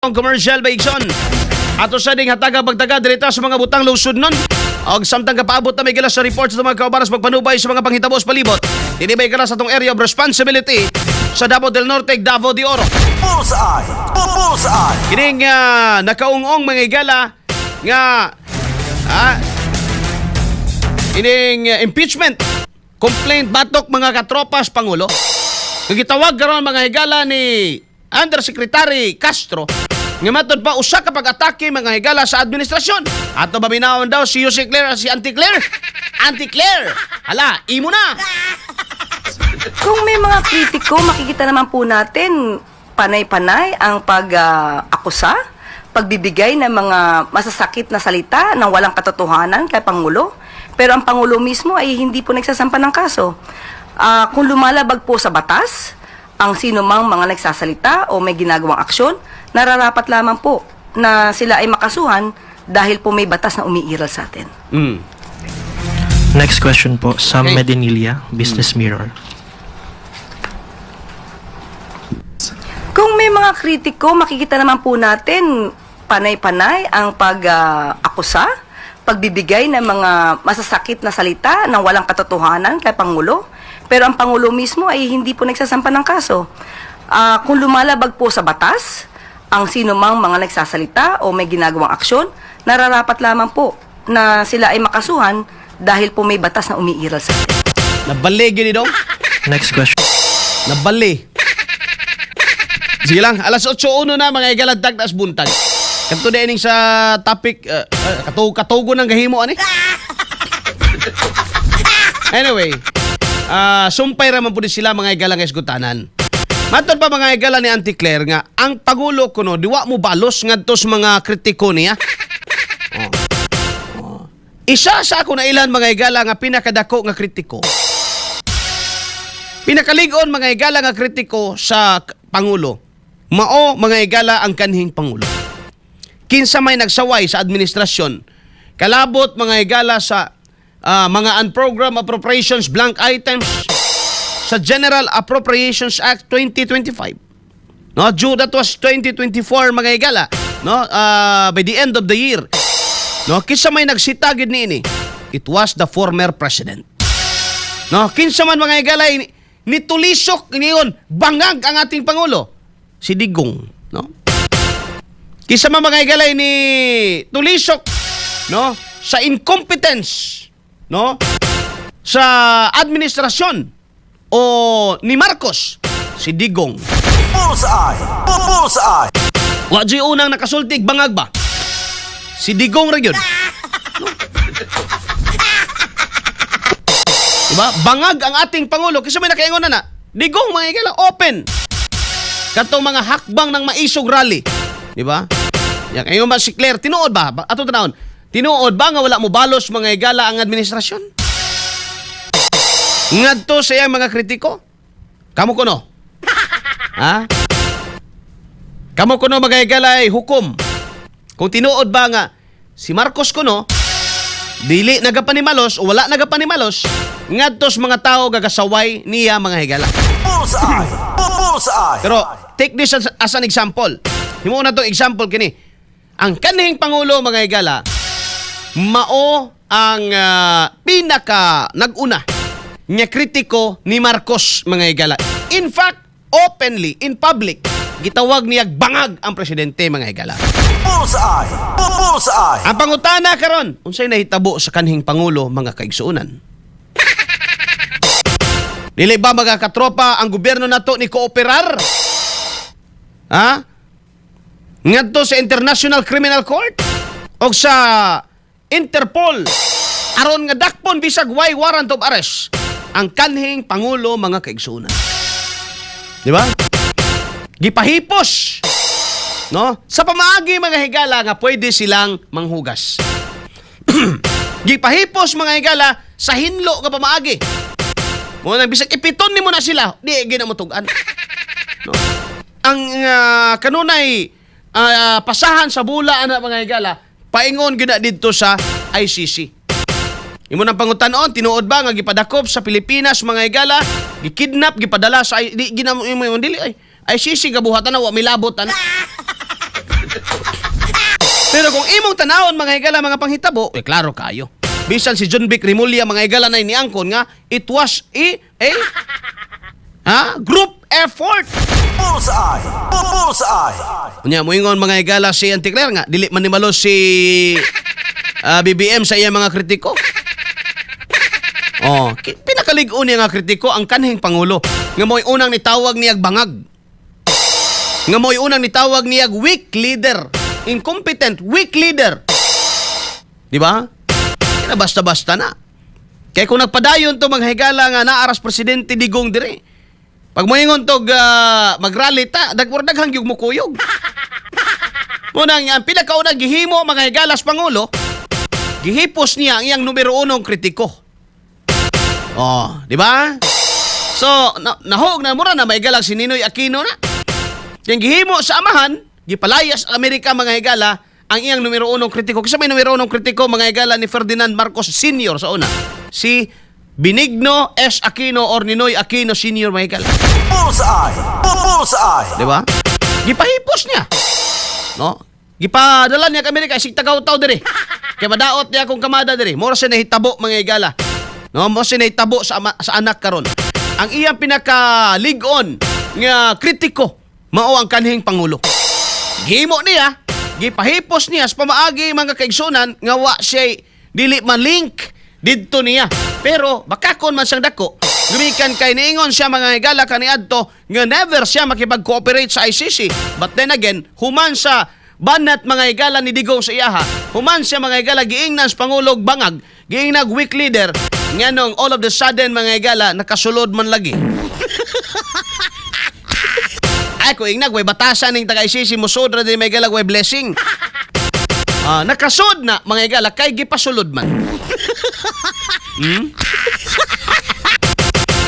atong commercial baigson. Ato sa ding hataga pagtaga direta sa mga butang lungsod nun. Og samtang kapaabot na may gila sa report sa mga kaubaras magpanubay sa mga panghitabo sa palibot. Dinhi bay sa atong area of responsibility sa Davao del Norte, Davao de Oro. Bullseye! Bullseye! Kining nakaungong mga higala nga ining impeachment complaint batok mga katropas pangulo. Nga gitawag karon, mga higala, ni Undersecretary Castro nga matod pa usa ka pag-atake, mga higala, sa administrasyon. Ato paminawon daw si Usec Claire, si Auntie Claire. Auntie Claire, hala, imo na. Kung may mga kritiko, makikita naman po natin panay-panay ang pag-akusa, pagbibigay ng mga masasakit na salita ng walang katotohanan kay Pangulo. Pero ang Pangulo mismo ay hindi po nagsasampa ng kaso. Kung lumalabag po sa batas, ang sino mang mga nagsasalita o may ginagawang aksyon, nararapat lamang po na sila ay makasuhan dahil po may batas na umiiral sa atin. Next question po, Sam Medinilla, Business Mirror. Kung may mga kritiko, makikita naman po natin panay-panay ang pag-akusa, pagbibigay ng mga masasakit na salita ng walang katotohanan kay Pangulo. Pero ang Pangulo mismo ay hindi po nagsasampa ng kaso. Kung lumalabag po sa batas, ang sino mang mga nagsasalita o may ginagawang aksyon, nararapat lamang po na sila ay makasuhan dahil po may batas na umiiral sa atin. Nabali gini dong. Next question. Nabali. Sige lang, alas 8:01 na, mga higala, dagdas buntag. Kadto na sa topic, katugo ng gahimo ani. Anyway, sumpay raman po din sila, mga higala, nga isgutanan. Matod pa, mga higala, ni Auntie Claire nga ang Pangulo kuno diwa mo balos ngadto sa mga kritiko niya. Oh. Oh. Isa sa ako na ilan, mga higala, nga pinakadako nga kritiko, pinakalig-on, mga higala, nga kritiko sa Pangulo. Mao, mga higala, ang kanhing Pangulo. Kinsa may nagsaway sa administrasyon. Kalabot, mga higala, sa mga unprogrammed appropriations, blank items sa General Appropriations Act 2025. No, due that was 2024, mga higala, no, by the end of the year. No, kinsa may nagsita gid niini? It was the former president. No, kinsa man, mga higala, nitulisok niyon bangag ang ating pangulo, si Digong, no? Kinsa man, mga higala, ni tulisok, no, sa incompetence, no, sa administrasyon o ni Marcos, si Digong. Bullseye! Bullseye! Wa juy unang nakasultig bangag ba? Si Digong ra gyud. No? Diba? Bangag ang ating pangulo kasi may nakaingon na na. Digong, mga higala, open. Katong mga hakbang ng maisog rally. Di ba? Yan, kayo ba si Claire, tinuod ba? Ato tanawon. Tinuod ba nga wala mo balos, mga higala, ang administrasyon ngadto sa iyang mga kritiko? Kamo kuno? Ha? Kamo kuno, mga higala, ay hukom. Kung tinuod ba nga si Marcos kuno dili nagapanimalos o wala nagapanimalos ngadto sa mga tao gagasaway niya, mga higala. Bullseye! Bullseye! Pero take this as an example. Himo na tong example kini. Ang kanhing pangulo, mga higala, mao ang pinaka naguna nga kritiko ni Marcos, mga higala. In fact, openly in public gitawag niya bangag ang presidente, mga higala. Bullseye! Bullseye! Ang pangutana karon, unsay nahitabo sa kanhing pangulo, mga kaigsuonan? Dili ba, mga katropa, ang gobyerno nato ni kooperar? Ha? Ngadto sa International Criminal Court o sa Interpol aron nga dakpon bisag way warrant of arrest ang kanhing pangulo, mga kaigsuonan? Di ba? Gipahipos, no? Sa pamaagi, mga higala, nga pwede silang manghugas. Gipahipos, mga higala, sa hinlo nga pamaagi. Mo nang bisag ipiton nimo na sila, di gina mo tug-an. No? Ang kanunay pasahan sa bula ana, mga higala, paingon gyud na didto sa ICC. Imo nang pangutan-on, tinuod ba nga gipadakop sa Pilipinas, mga higala, gikidnap, gipadala sa di ginamo imo dili ay ICC gabuhatan na wa milabot ana. Pero kung imong tanawon, mga higala, mga panghitabo, eh klaro kayo. Bisan si John Vic Remulla, mga higala, na niangkon nga it was a group effort. Bullseye. Bullseye. Unya moingon, mga higala, si Auntie Claire nga dili man nimalo si BBM sa iya mga kritiko. Oh, pinakalig-on niya nga kritiko ang kanhing pangulo nga mo'y unang nitawag niyag bangag. Nga mo'y unang nitawag niyag weak leader, incompetent, weak leader. Di ba? Kaya basta-basta na. Kaya kung nagpadayon to, mga higala, nga naa ras presidente Digong dire. Pag moingon tog magrally ta, daghang gyud mo kuyog. Munang ang pinakaunang gihimo, mga higalas, pangulo, gihipos niya ang iyang numero unong kritiko. Oh, di ba? So, nahog na mura na maigalag si Ninoy Aquino na. Yang gihimo sa amahan, gipalayas ang Amerika, mga higala, ang iyang numero unong kritiko. Kasi may numero unong kritiko, mga higala, ni Ferdinand Marcos Sr. sa una. Si Benigno S. Aquino or Ninoy Aquino Sr., mga higala. Bullseye. Bullseye. Di ba? Gipahipos niya. No? Gipadala niya ka Amerika isig tagaw-taw diri. Kay madaot niya akong kamada diri. Mura siya nahitabo, mga higala. No, mo siya nahitabo sa anak karon. Ang iyang pinaka-lig-on nga kritiko mao ang kanhing pangulo. Gihimo niya, gipahipos niya sa pamaagi, mga kaigsunan, nga wa siya dili man-link didto niya. Pero bakakon man siyang dako. Gumikan kay niingon siya, mga higala, kaniadto nga never siya makipag-cooperate sa ICC. But then again, human sa banat, mga higala, ni Digong sa iyaha, human siya, mga higala, giingnan sa Pangulog bangag, giingnag weak leader, nganong all of the sudden, mga higala, nakasulod man lagi. Ay, kung ingnag, way batasan ning taga ICC, musod ra din, may galag, way blessing. Ah, nakasud na, mga higala, kay gipasulod man.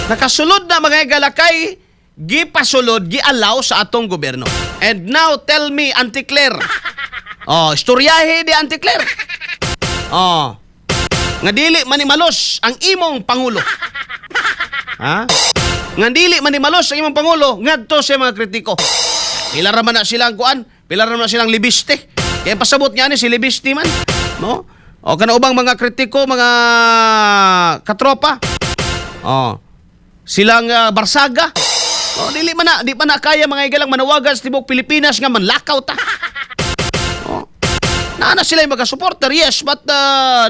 Nakasulod na, mga higala, kay gipasulod, gialaw sa atong gobyerno. And now tell me, Auntie Claire. Oh, istoryahe di, Auntie Claire. Oh. Nga dili manimalos ang imong pangulo. Ha? Nga dili manimalos ang imong pangulo ngadto sa mga kritiko. Pila ra man na silang kuan, pila ra man na silang libiste. Kaya pasabot niya ni si libiste man, no? O kana ubang mga kritiko, mga katropa. Oh. Silang barsaga. Oh, dili man na, di pa na kaya, mga higalang, manawagan sa tibuok Pilipinas nga manlakaw ta. Oh. Naa na sila yung mga supporter, yes, but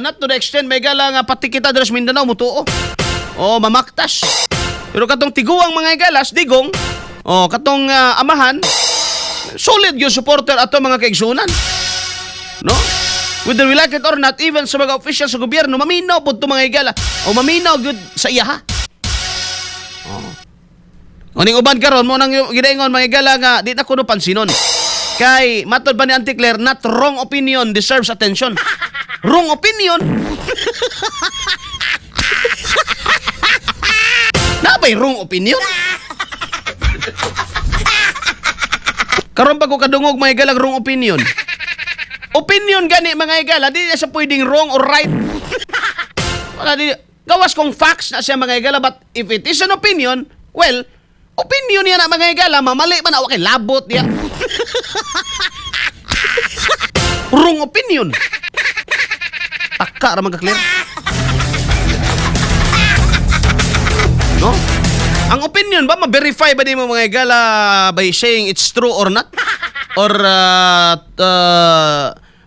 not to the extent may gala nga pati kita diri sa Mindanao mutuo. Oh, mamaktas. Pero katong tiguang, mga higalas, Digong, oh, katong amahan, solid yung supporter ato, mga kaigsunan. No? Whether we like it or not, even sa mga official sa gobyerno, maminaw po ito, mga higala. O maminaw gyud sa iya ha. Oh. Uning uban karon mo nang gidaingon, mga higala, nga di na kuno pansinon. Kay matod pa ni Auntie Claire, not wrong opinion deserves attention. Wrong opinion. Na ba'y wrong opinion? Karon pa ko kadungog, mga higala, wrong opinion. Opinion gani, mga higala, di na siya pwedeng wrong or right. Wala di gawas kung facts na siya, mga higala, but if it is an opinion, well, opinion niya na, mga higala, mamali man na kay labot niya. Wrong opinion. Taka ra magka-clear. No? Ang opinion ba, ma-verify ba di mo, mga higala, by saying it's true or not? Or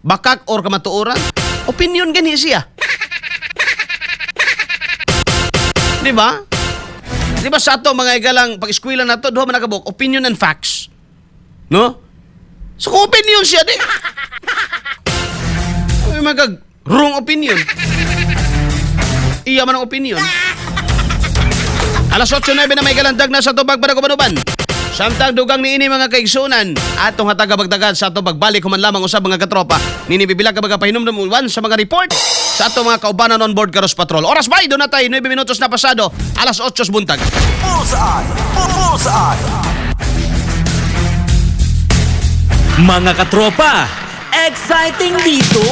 bakak or kamatuoran? Opinion gani siya. Di ba? Di ba sa ato, mga higalang, pag-eskwela na to, duha man nakabuk, opinion and facts. No? So kung opinion siya, di. Ay, mga wrong opinion. Iya man ang opinion. Alas 8.09 na may galandag na sa tubag para kubanuban. Samtang dugang niini, mga kaigsunan, atong hataga bagdagan sa atong pagbalik human lamang usab, mga katropa. Nini bibilag ka mga pahinumdum sa mga report sa atong mga kaubanan on board Karos Patrol. Oras ba? Doon na tayo, 9 minutos na pasado, alas 8 buntag. Bullseye. Bullseye. Mga katropa, exciting dito!